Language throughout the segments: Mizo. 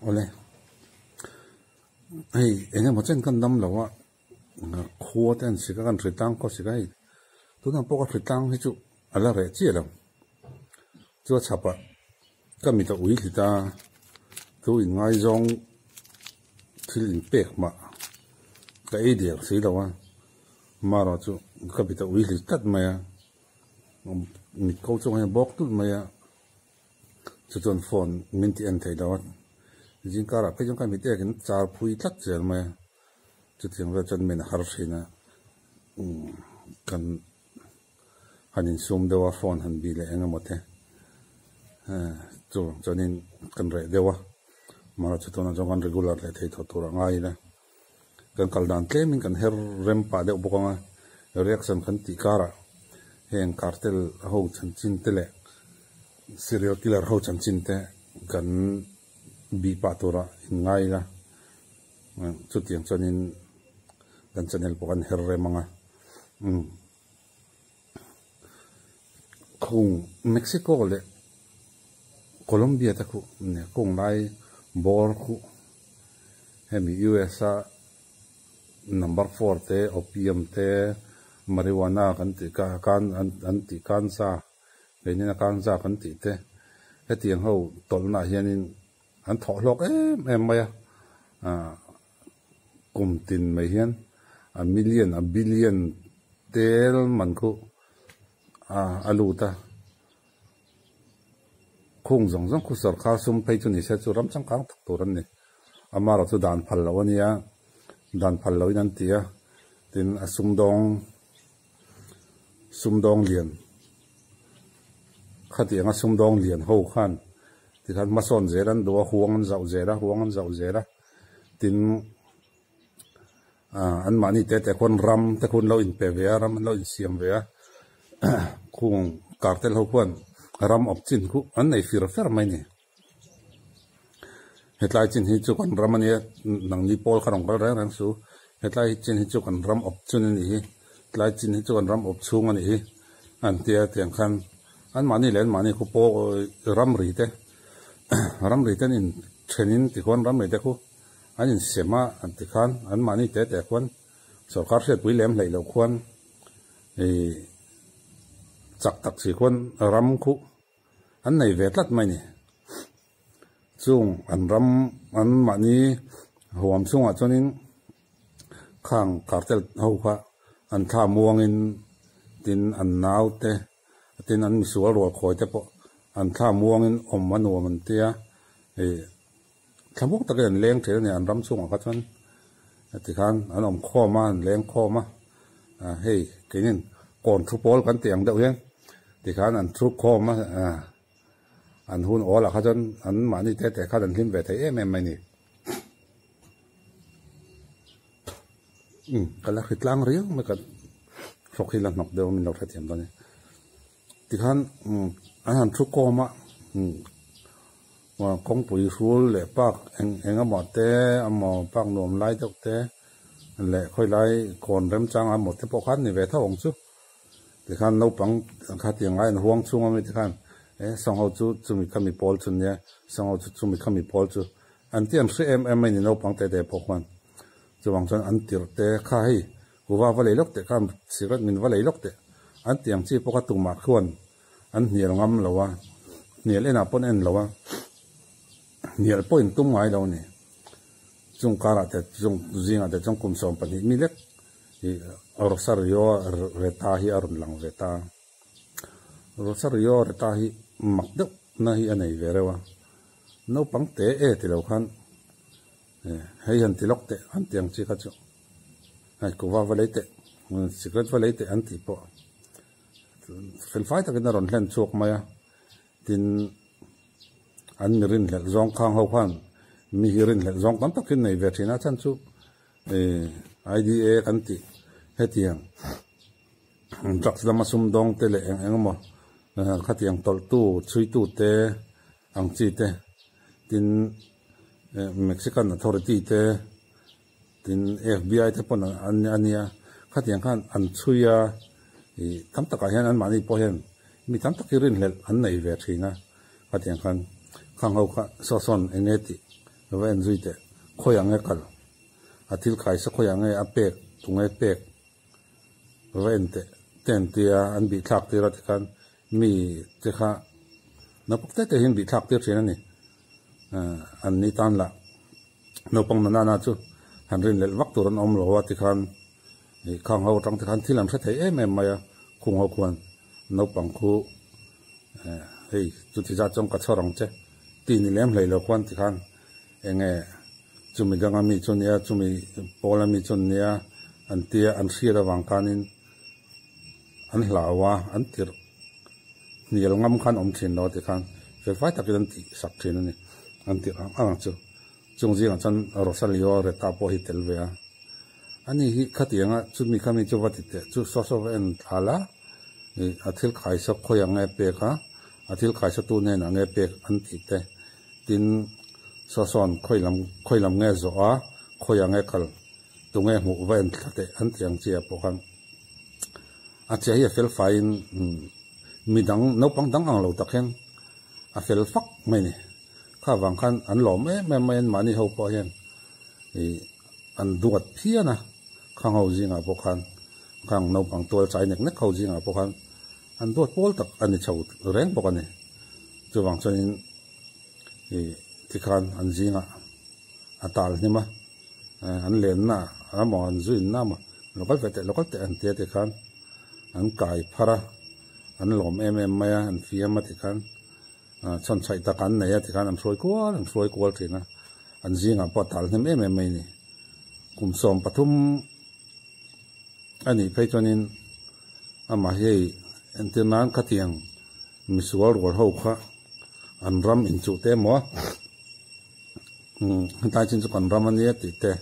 Awle, hei eng emaw chen kan dam lo a, khua te an sik a, kan hritlang khaw sik a hei, tunah pawh ka hritlang hi chu a la reh chiah lo. Chu a chhapah ka mit a ui hlit a, chu inngaizawng thil inpek mah ka ei der si lo a, marawh chu ka mit a ui hlit tlat mai a, mit ko chungah hian bawk tut mai a. Chu chuan phone min ti en thei lo a, zing karah phei chuan ka mit ekin char phui tlat zel mai a, chutiang vel chuan min har thin a, kan han insum deuh a phone han bih leh eng emaw te chu chuanin kan reh deuh a, mahse chu tunah chuan kan regular leh thei tawh tur a ngai ila, kan kal dan tlemin kan her rem pah deuh bawk ang a, reaction kan tih karah heng cartel ho chanchin te leh serial killer ho chanchin te kan bih pah turah in ngai ila, chutiang chuanin kan channel pawh kan her rem ang a, umm khung Mexico leh Colombia te khu kung lai bawr khu hemi USA number four te opium te marijuana kan tih ka kan an tih kanza keinin a kanza kan tih te hetiang ho tawlhna ah hianin an thawh hlawk em em mai a ah kum tin mai hian a million a billion tel man khu a lut a. Khung zawng zawng khu sawrkar sum phei chu ni se chu ram changkang tak tur an ni. Amaherawh chu dan phal loh a nia, dan phal lohin an ti a, tin a sumdawng sumdawng lian khatiang a sumdawng lian ho khan tikhan hmasawn zel an duh a, huang an zauh zel a, huang an zauh zel a, tin ah anmahni te te khuan ram te khuan lo inpe ve a ram an lo insiam ve a khung cartel ho khuan ram awp chin khu an nei fir fer mai a ni hetlai chin hi chu kan ram a nia nangni pawl kha rawn kal reng reng su hetlai chin hi chu kan ram awp chun a nih hi tlai chin hi chu kan ram awp chhung a nih hi an tia tiang khan anmahni leh anmahni khu pawl ramri te ramri te an inthenin tikhuan ramri te khu. An insem a an ti khan anmahni te te khuan sorkar hriatpui lem hleih loh khuan ih chak tak si khuan ram khuh an nei ve tlat mai a ni. Chung an ram anmahni huam chhungah chuanin khang cartel ho kha an thla muangin tin an naute tin an misual rual khawi te pawh an thla muangin awm a nuam an tia ih. Thlamuk takin an leng thin a ni, an ram chhungah kha chuan tikhan an awm khawm a, an leng khawm a, hei keinin kawn thu pawl kan tih ang deuh hian tikhan an thu khawm a, an hun awl ah kha chuan an mahni te te khan an hlim ve thei em em mai a ni. Umm ka la hri tlang riau mai ka hrawk hi la hnawk deuh a min lo hrethiam dawn a ni. Tikhan an han thu kawm a, kawngpui hrul leh park eng eng emaw te emaw park nuam lai deuh te leh khawilai kawn remchang emaw te pawh khan ni ve tho ang chu. Tikhan naupang khatiang lai an huang chhung ami te khan e sangho chu chumi khami pawl chu nia sangho chu chumi khami pawl chu an ti an hre em em mai ni naupang te te pawh khuan. Chuvang chuan an tirh te kha hei Kuva va lei lawk teh kha cigarette min va lei lawk teh an ti ang chi pawh kha tumah khuan an hnial ngam lo a, hnial enah pawn en lo a, hnial pawh in tum ngai lo a ni. Chung karah te chung zingah te chuan kum 12 mi lek ih Rosario Reta hi a rawn lang ve ta. Rosario Reta hi mak deuh na hi a nei ve reuh a, naupang te e ti lo khan hei han ti lawk teh an ti ang chi kha chu. Hei kuva va lei teh cigarette va lei teh an tih pawh fel fai takin a rawn hlen chhuak mai a tin an mi rinhlelh zawng khang ho khan mi hi rinhlelh zawng tam takin nei ve thin a chhan chu ih I_D_A kan tih hetiang drugs lama sumdawng te leh eng eng emaw khatiang tawlh tu chhui tu te ang chi te tin Mexican authority te. Tin, FBI te pawn an a nia, khatiang khan an chhui a, ih tam takah hian anmahni pawh hian mi tam tak hi rinhlelh an nei ve thin a, khatiang khan khang ho kha saw sawn eng nge tih Va en zui teh. Khawiah nge kal? A thil khai sa khawiah nge a pek? Tunge pek? Va en teh te an tia an bih thlak tir a tikhan mi te kha naupang te te hian bih thlak tir thin a ni. An ni tan lah naupang na nana chu han rin lelh vak tur an awm lo a tikhan ih khang ho atang te khan thil an hre thei em em mai a khung ho khuan naupang khu hei chuti zat chuan ka chhawr ang che tih ni lem hlei lo khuan tikhan eng nge chumi danga mi chu nia chumi pawla mi chu nia an tia an hriat avang khanin an hlau a an tirh hnial ngam khan awm thin lo tikhan felfai takin an tih sak thin a ni an tirh ang ang chu chung zingah chuan Rosalio Reta pawh hi tel ve a ani hi khatianga chumi khami chu va ti teh chu saw saw va en thla la ih a thil khai sawk khawi ang nge pek a a thil khai sawtu hnenah nge pek an tih te. Tin, saw sawn khawi lam khawi lam nge zawh a, khawiah nge kal, tunge hmuh va en thla teh an tih ang chi ah pawh khan a che hi a fel faiin midang naupang dang ang lo tak hian a fel fak mai a ni. Kha vang khan an lawm em em mai a, mahni ho pawh hian ih an duat phian a, khang ho zingah pawh khan khang naupang tual chai nek nek ho zingah pawh khan an duat pawl tak a ni chho reng bawk a ni. Chuvang chuanin. Ih tikhan an zingah a tal hnim a, an lenna emaw an zuinna emaw lo kal ve teh lo kal teh an tia tikhan an kai phar a, an lawm em em mai a, an fiam a tikhan chhawnchhaih tak an nei a tikhan an hruai kual an hruai kual thin a, an zingah pawh a tal hnem em em mai a ni. Kum 13 a nih phei chuanin amah hi hei entir nan khatiang misual rual ho kha an ram inchuh te emaw umm hetlai chin chu kan ram ania tih te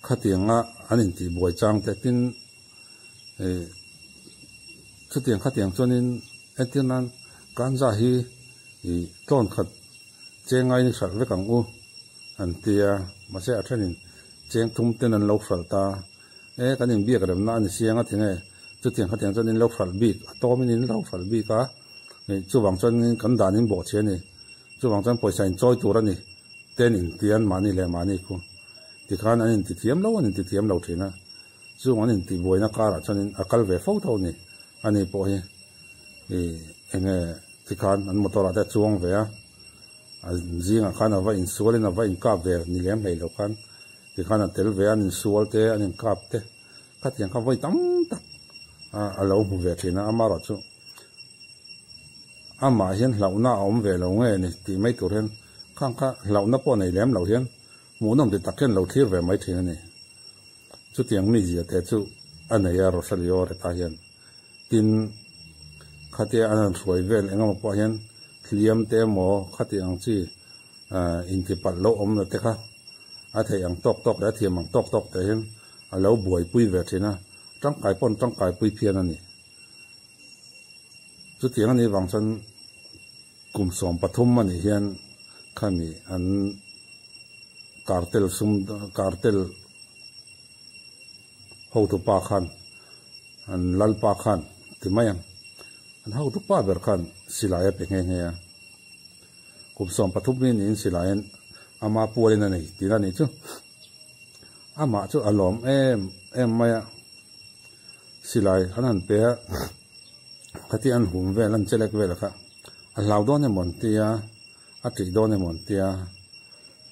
khatianga an intih buai chang te tin ih chutiang khatiang chuanin entir nan ganja hi ih tlawn khat cheng ngain i hralh vek ang u an tia mahse a thenin cheng thum ten an lo hralh ta e kan inbiak remna a ni siang a tinge chutiang khatiang chuan in lo hralh bik a tawmin in lo hralh bik a ih chuvang chuanin kan dan in bawh che a ni chuvang chuan pawisa in chawi tur a ni ten in tian mahni leh mahni khu tikhan an inti thiam lo an inti thiam lo thin a chung an inti buaina karah chuanin a kal ve fo tho a ni ani pawh hi ih enge tikhan an motor ah te a chuang ve a a zingah khan a va insualin a va inkap ve ni lem hlei lo khan tikhan a tel ve a an insual te an inkap te. Khatiang kha vawi tam tak a lo hmu ve thin a, amaherawh chu amah hian hlauhna a awm ve lo nge ni tih mai tur hian khang kha hlauhna pawh nei lem lo hian hmuhnawm ti tak hian lo thlir ve mai thin a ni. Chutiang mizia te chu a nei a Rosalio Reta hian. Tin, khatia an han hruai vel engemaw pawh hian hliam te emaw khatiang ang chi intipalh lo awm na te kha a theih ang tawk tawk leh a thiam ang tawk tawk te hian a lo buaipui ve thin a, tangkai pawn tangkaipui phian a ni. Chutiang a nih vang chuan kum 13 a nih hian khami an cartel sum cartel hotupa khan an lalpa khan ti mai ang an hotupa ber khan silai a pe nghe nghe a. Kum 13 mi niin silai ama pualin a nei tih a nih chu. Amah chu a lawm em em mai a, silai an han pe a, khati an hum vel an chelek vel kha a hlau dawn emaw an tia, a tih dawn emaw an tia,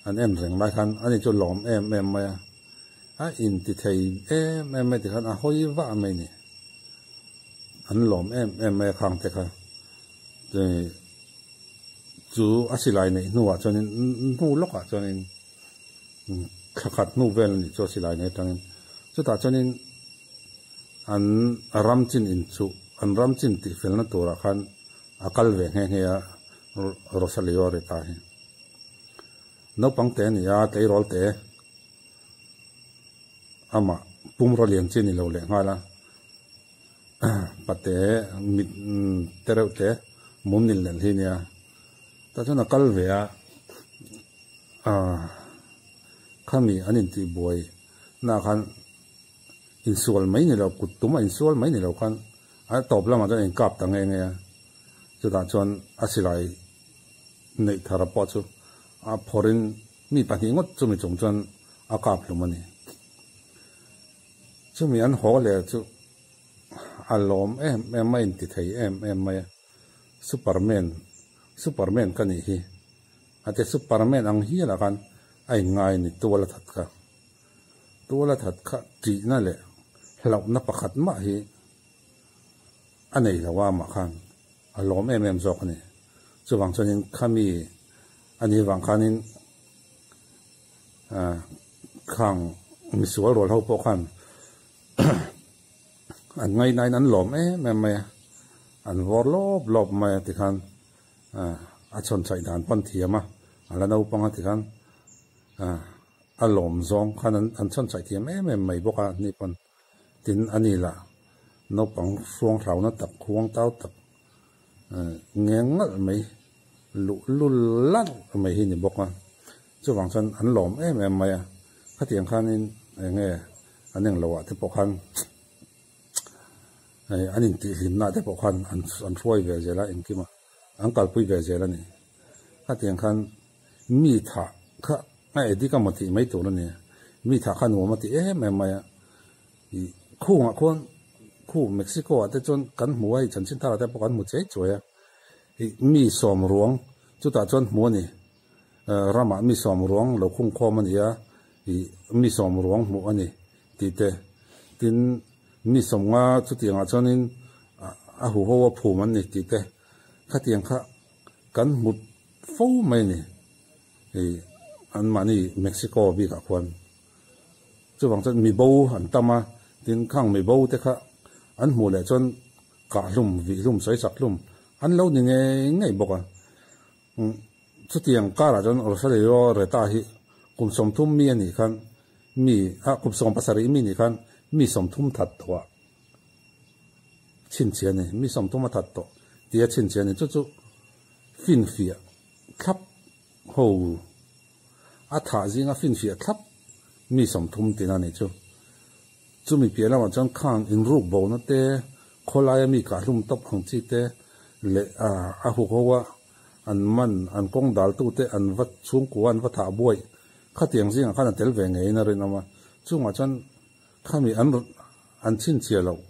an en reng lai khan ani chu lawm em em mai a, a inti thei em em mai tikhan a hawi vah mai a ni. An lawm em em mai a khang te kha. Chu a silai neih hnuah chuanin hnu lawkah chuanin thla khat hnu vel a nih chu a silai nei atangin chutah chuanin an ram chin inchuh an ram chin tih felna turah khan a kal ve nghe nghe a Rosalio Rita hi naupang te a ni a tleirawl te amah pumraw lian chi a ni lo leh nghal a. Pate mit te reuh te mum nil nelh hi nia tah chuan a kal ve a ah khami an intih buai na khan insual mai ni lo kut tum a insual mai ni lo khan a tawp lamah chuan a inkap ta nge nge a chutah chuan a silai neih thar pawh chu a phawrh in. Mi pahnih ngawt chumi chung chuan a kap hlum a ni. Chumi an haw leh chu a lawm em em a inti thei em em mai a, Superman, Superman ka nih hi a ti a, Superman ang hialah khan a inngai a ni tual a that kha. Tual a that kha tihna leh hlauhna pakhat mah hi a nei lo a amah khan a lawm em em zawk a ni. Chuvang chuanin khami a nih vang khanin khang misual rual ho pawh khan an ngaihnain an lawm em em mai a, an vawr lawp lawp mai a tikhan a chhawn chhaih dan pawn thiam a, a la naupang a tikhan a lawm zawng khan an chhawn chhaih thiam em em mai bawk a ni pawn. Tin, a ni lah naupang hruang hlauna tak, huang tau tak ngeng ngalh mai, luh lul larh mai hi ni bawk a. Chuvang chuan an lawm em em mai a, khatiang khanin eng nge an eng loh ah te pawh khan an intihhlimna te pawh khan an hruai ve zel a, engkimah an kalpui ve zel a ni. Khatiang khan mi thah kha a edik a maw tih mai tur a ni. Mi thah kha nuam a ti em em mai a. Ih khungah khuan khu Mexico ah te chuan kan hmu a, ih chanchin thar ah te pawh kan hmu chei chuai a. Ih mi sawm ruang chutah chuan hmu a ni. Ramah mi sawm ruang lo khung khawm a ni a, ih mi sawm ruang hmuh a ni tih te. Tin mi sawmnga chutiangah chuanin a huho a phum an ni tih te. Khatiang kha kan hmu fo mai a ni. Hei anmahni Mexico bikah khuan chuvang chuan mi bo an tam a, tin khang mi bo te kha an hmuh leh chuan kah hlum, vih hlum, sawi chak hlum an lo ni ngei ngei bawk a. Chutiang karah chuan Rosario Reta hi kum 30 mi a nih khan mi ah kum 17 mi nih khan mi 30 that tawh a chhinchhiah a ni, mi 30 a that tawh tia chhinchhiah a ni. Chu chu finfiah thlap ho a thah zinga finfiah thlap mi 30 tina nih chu. Chumi piah lamah chuan khang inruk bona te, khawlaia mi kahhlum tawp ang chi te leh a huk ho a an man, an kawng daltu te an va chhungkua an va thah buaih khatiang zingah khan a tel ve ngeiin a rinawm a. Chungah chuan khami an an chhinchhiah loh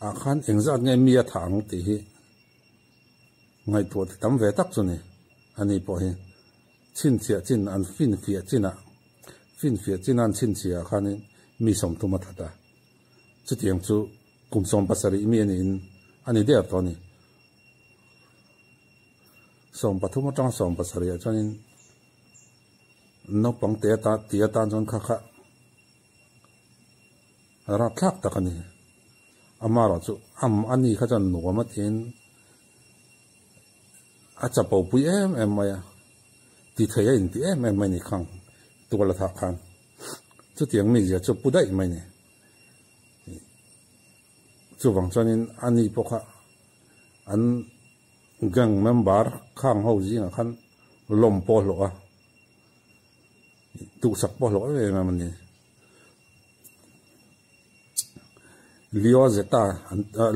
ah khan engzat nge mi a thah ang tih hi Ngaihtuah ti tam ve tak chu ni. Ani pawh hi chhinchhiah chin an finfiah chinah finfiah china an chhinchhiah ah khanin mi 30 a that a. Chutiang chu kum 17 mi a niin a ni der tawh a ni. 13 atanga 17 ah chuanin naupang te ata ti atan chuan kha kha Rapthlak tak a ni. Amarawh chu am a ni kha chuan nuam a tiin a chapo pui em em mai a, ti thei a inti em em mai ni khang tual a thah khan. Chutiang mizia chu pu daih mai ni. Chuvang chuanin a ni pawh kha an gang member khang ho zingah khan lawm pawh a hlawh a, duhsak pawh a hlawh em em a ni. Leo Zeta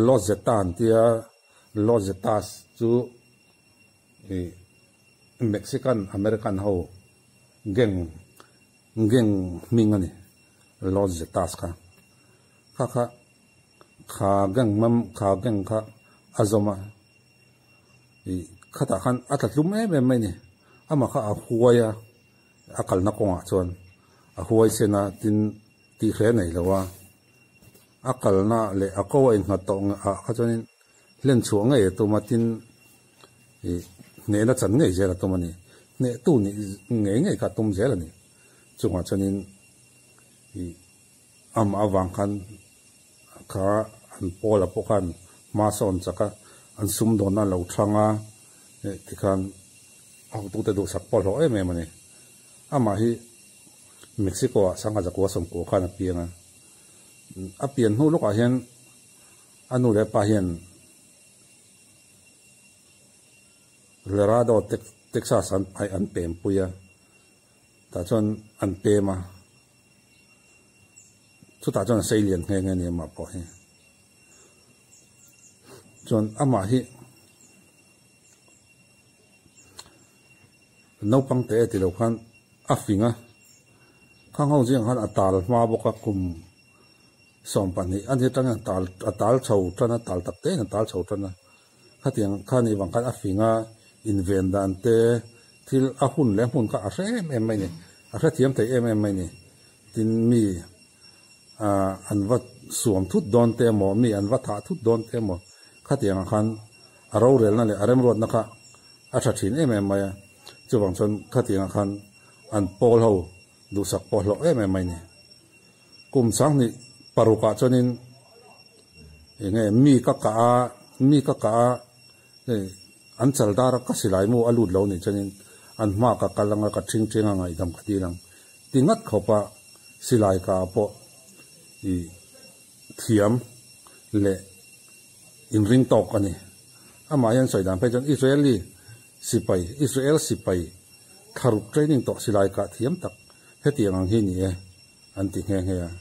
Los Zeta an tia Los Zetas chu ih Mexican American ho gang gang hming a ni Los Zetas kha kha kha kha gang mam kha gang kha a zawm a ih khatah khan a tla tlum em em mai a ni amah kha a huai a. A kalna kawngah chuan a huaisen a, tin tih hle nei lo a, a kalna leh a ko a innghat tawh ah kha chuanin hlen chhuah ngei a tum a, tin ih hnehna chan ngei zel a tum a ni. Hnehtu nih ngei ngei kha a tum zel a ni. Chungah chuanin ih amah avang khan kha an pawl ah pawh khan hma sawn chak a, an sumdawnna a lo thang a, tikhan a hotute duhsak pawh hlawh em em a ni. Amah hi Mexico ah sangha zakua sawmkua khan a piang a, a pian hnu lawkah hian a nu leh a pa hian Laredo Texas an an pempui a, tah chuan an pem a. Chutah chuan a sei lian nghe nghe a ni amah pawh hi. Chuan amah hi naupang te ti lo khan a fing a, khang ho zingah khan a tal hma bawk a kum 20 a ni atangin a tal a tal chho tan a tal tak te in a tal chho tan a khatiang kha nih vang khan a fing a inven dan te thil a hun leh hmun kha a hre em em mai a ni a hrethiam thei em em mai a ni tin mi ah an va suam thut dawn te emaw mi an va thah thut dawn te emaw khatiang ah khan a rorelna leh a remruatna kha a tha thin em em mai a chuvang chuan khatiang ah khan an pawl ho duhsak pawh hlawh em em mai a ni. Kum 26 ah chuanin eng nge mi ka kah a, mi ka kah a hei an chal dar a ka silai mu a lut lo nih chuanin an hma ka kal anga ka thing thing a ngaihdam ka dil ang ti ngat khawp a silai kah ah pawh ih thiam leh inring tawk a ni. Amah hian sawi dan phei chuan Israeli sipai Israel sipai thlaruk training tawh silai kah thiam tak hetiang ang hi ni e an ti nghe nghe a.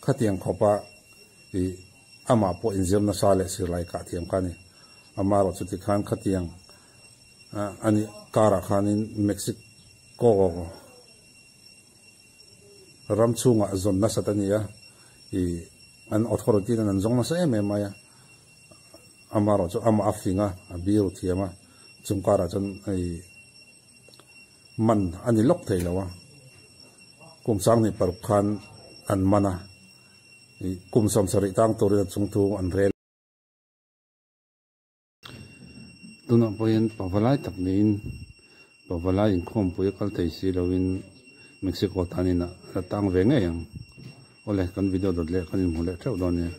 Khatiang khawpa ih amah pawh inzir nasa leh silai kah thiam kha a ni. Amaherawh chuti khan khatiang a nih karah khanin Mexico ram chhungah zawn nasat a ni a, ih an authority ten an zawng nasa em em mai a. Amaherawh chu amah a fing a, a biru thiam a, chung karah chuan ih man a ni lawk thei lo a, kum 26 khan an man a, ih kum 70 tang turin a chungthu an rel. Tunah pawhin pavalai tak niin pavalai inkhawmpui a kal thei si loin Mexico tanin a la tang ve ngei ang. Awle kan video dawt leh kan inhmu leh theuh dawn nia.